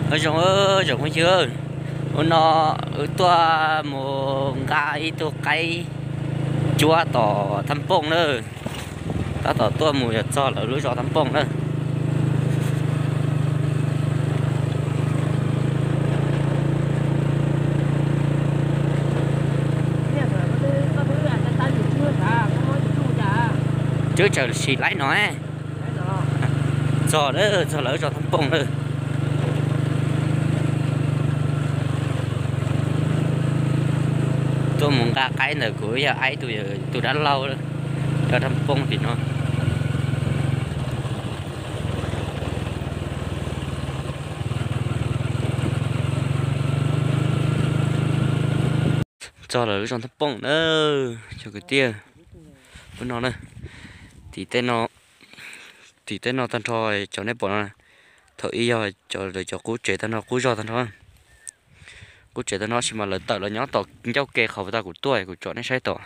Nyob zoo, zoo phooj ywg, hnub no wb tuaj mus nqa ib tug qaib cuab tom Thab Pooj na. Tab tom tuaj mus yuav txog lawv lub zos Thab Pooj na. Twb tsaws sim laib no, txog, txog lawv zos Thab Pooj na. Tuaj mus nqa qaib ntawm kuv yog aib tus, tus dab laug, cov Thab Pooj tim no. Txog lawv lub zos Thab Pooj na, cov kwv tij, ub no na, tim tej no, tim tej no tag nrho cov nej pom no, thaum ib yog cov, cov qub tsev tag nrho, qub zos tag nrho, qub tsev tag nrho sis mas lawv tawm los nyob tom ncauj ke qhov uas kuv tuaj kuv tsom nej saib tom.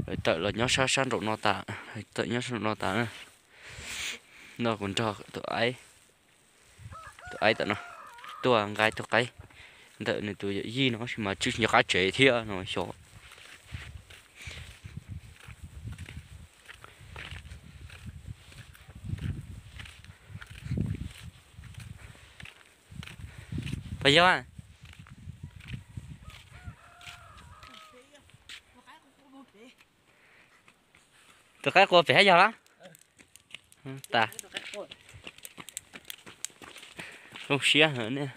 Lawv tawm los nyob sab sab nraum no tas, tawm nyob sab nraum no tas. No kuv nrog tus aib, tus aib tom no tuaj nqa tus qaib ntawm nws tus yawm yij no sis mas tsis nco qab tsev thiab no xyov. Pab yog, tus qaib qua pem hab yog lawm. Tas, zoo siab ne.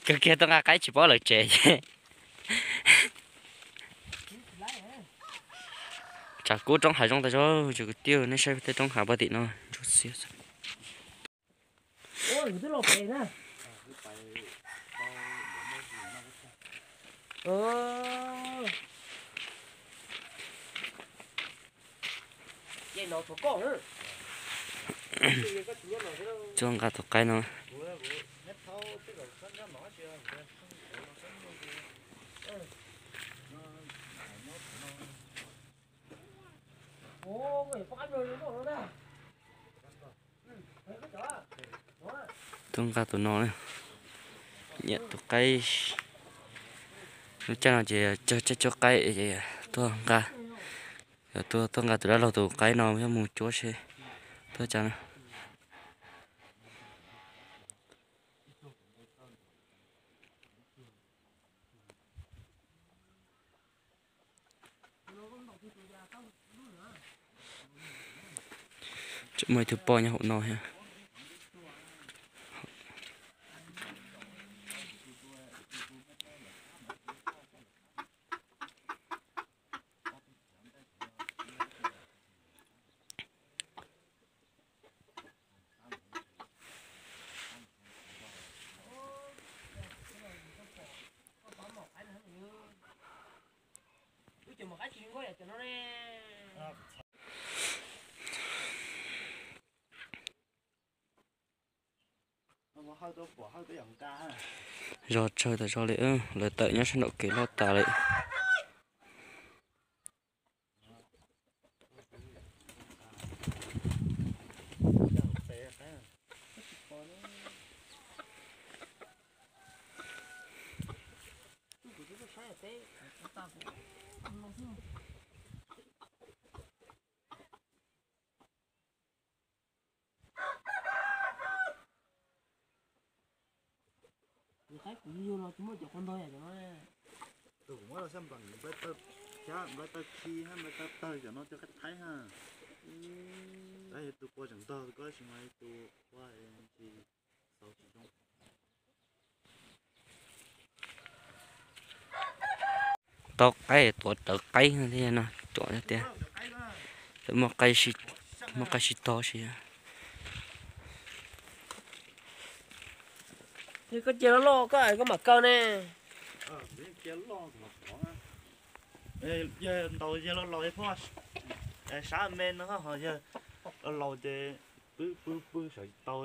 Kawg kiag tuaj nqa qaib tsis paub lawv tsev ces. Tsam kub roob hav zoo tas zog, cov kwv tij, nej saib tej roob hav pab tim no ntsuab xiab xwb. Tuaj nqa tus qaib no. Tuaj nqa tus no, nyiam tus qaib. Lub caij no ces cog caij cuab qaib, tuaj nqa, tuaj, tuaj nqa tus dab laug tus qaib no coj mus cuab seb tuaj cas na. Tseem muaj ib tug poj nyob hauv no thiab. Zog tsawg tas zog li, lawv tawm nyob sab nraum kev loj tas li. Tus qaib kuv yug los tsis muaj cov qhov ntog yam cov no. Tus kuv muab los xyaj nplaim nplai taw, xyaj nplai taw khi hab nplai taw tawg cov no cov qaib thaib hab. Tab yog tus qua tseem ntog ko sis mas tus qua tsis xauv tsis zoo. Tau qaib tuav rawv qaib no thiab no, tuav tias muaj qaib, muaj qaib sib tog si. Koj cia loj loj koj, koj mam kaw ne. Yog ntaus yog laus laus phoj, sab me no ho yog laus laus ces pw pw pw sawv tau.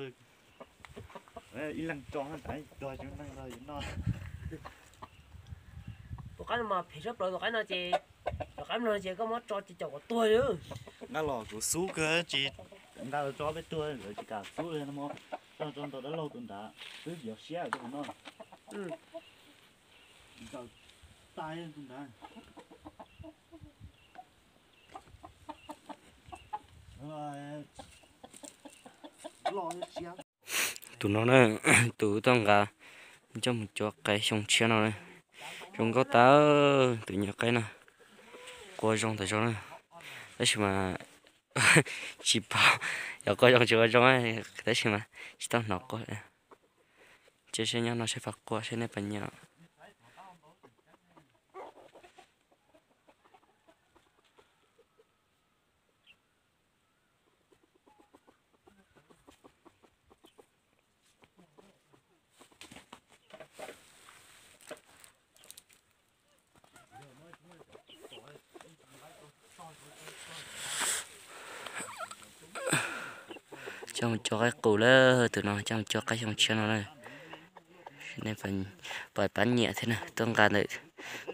Ib leeg tso tas tuag tsis neeg los yuav noj. Tus qaib no mas phem sab plaws, tus qaib no ces, tus qaib no ces koj muab tso ces caum kom tuag li. Nqa los kuv xub kawg tsis, Nqa los tso peb tuag lawv tsis kam xub li no, tso tso nrog dab laug tus nrad, twb yog siab rau no. Nkaws tais tus nrad. Tus no na, tus tuaj nqa coj mus cuab qaib xyoo tshiab no na. Zoo nkauj tas, tus nyuam qaib no qua zoo tas zog na. Tab sis mas tsis paub yog qua zoo tsis qua zoo, tab sis mas tsis tau hnov qua. Ces seb nyob no seb puas qua seb nej puas nyiam. Coj mus cuab qaib qus lawm, tus no coj mus cuab qaib xyoo tshiab no na. Nej pab nyiam thiab na, tuaj nqa ntawm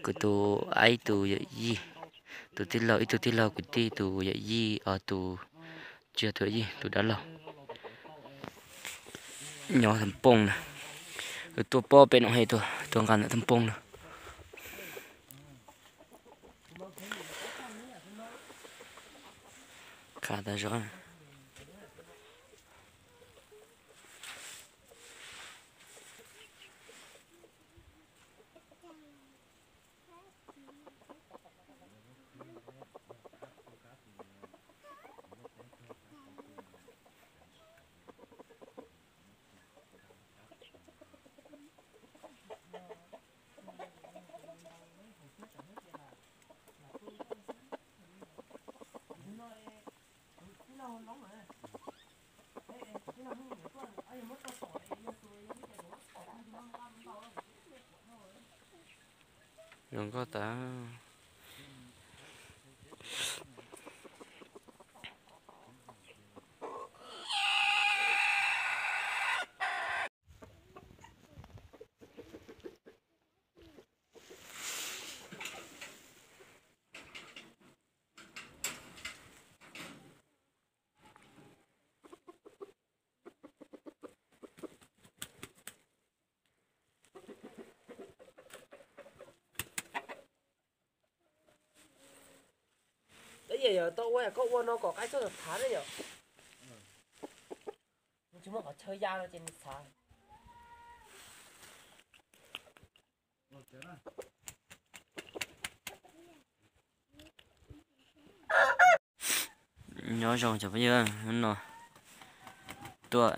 kuv tus aib tus yawm yij, tus tij laug, ib tug tij laug kwv tij tus yawm yij, os tus, tsis yog tus yawm yij, tus dab laug nyob Thaj Poob na. Wb tuaj pob pem no, tuaj nqa ntawm Thaj Poob na. Khav tas zog. Zoo nkauj tas. Yog tau ua koj ua no kom qaib txhob txhav ne yom. Nws tsis muaj qhov chaw ya no ces nws txhav. Nyob zoo cov phooj ywg, hnub no tuaj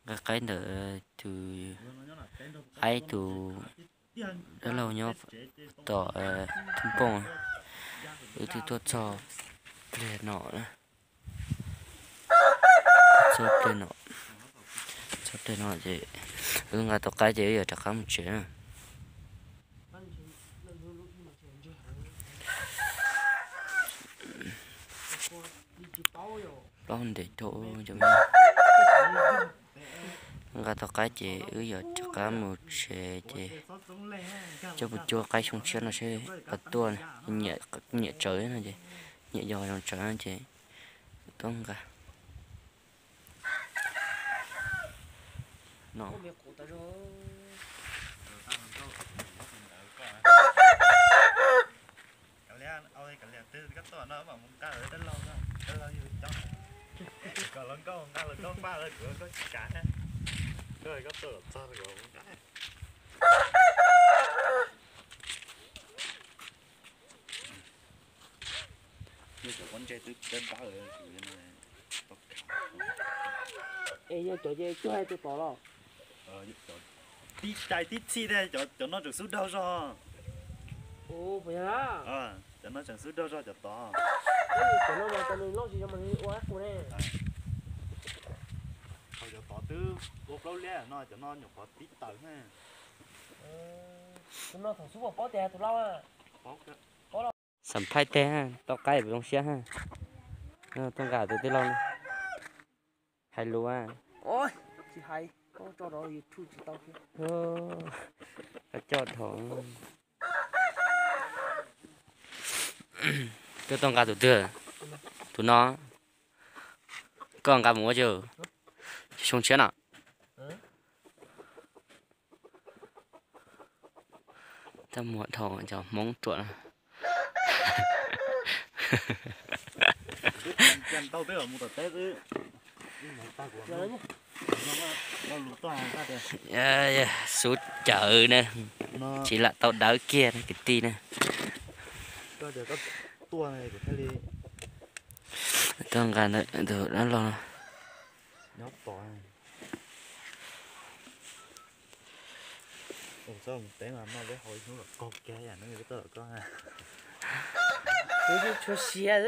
nqa qaib ntawm tus aib tus dab laug nyob tom Thaj Poob. Wb twb tuaj txog pliag no, txog pliag no, txog pliag no ces wb nqa tau qaib ces wb yuav rov qab mus tsev na. Plaub ntev dhau, nqa tau qaib ces wb yuav rov qab mus tsev ces coj mus cuab qaib xyoo tshiab no seb puas tuaj, nyiam tsawv no ces, nyiam yog zoo tsawv no ces tuaj nqa. Es yog cov ces cuag hais tus tod los? Tib cai tib txhij thiab, cov no tseem xub daug zog. Puas yog na? Cov no tseem xub daug zog cov tod. Cov no mas cov nws loj tsis zoo mas nws ua ib qus ne. Thaum cov tod twb ua plaub liab no, cov no nyuam qhuav tib tawm na. Tus no thaum xub puas paub tias tus laug. Xam phaij teg, tau qaib zoo siab. Tuaj nqa tus tij laug hais lus. Tsis hais, koj tso rau YouTube tsis tau thiab. Koj coj dhau. Koj tuaj nqa tus twg? Tus no, koj nqa mus ua cas? Xyoo tshiab no. Tau muag dhau cov Hmoob ruam no. Xub cawv na, tsis lam tau dawb kiag na kwv tij na. Tuaj nqa tus dab laug no. Kuv yeej tshua siab,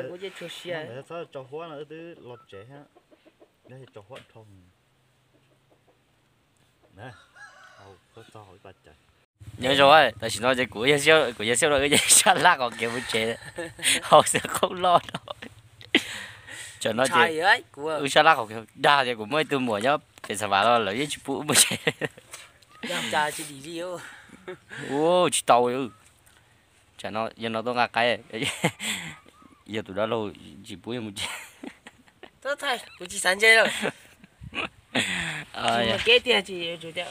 kuv yeej tshua siab. Tso huab no wb twb los tsev thiab, tso huab dhau. Nyob zoo, tam sim no ces kuv, kuv yog Xiab no, wb sab laj qhov kev mus tsev, haus xiav qoob loj no. Tam no ces wb sab laj qhov kev dag tias kuv muaj ib tug muam nyob pem Xav Vas los lawv yeej tsis pub wb mus tsev. Ua tsis tau. Tam no yog no tuaj nqa qaib, yog tus dab laug tsis pub yog mus tsev. Kuv tsis xav ntse lawm. Tsis muaj kev tiag, tsis tias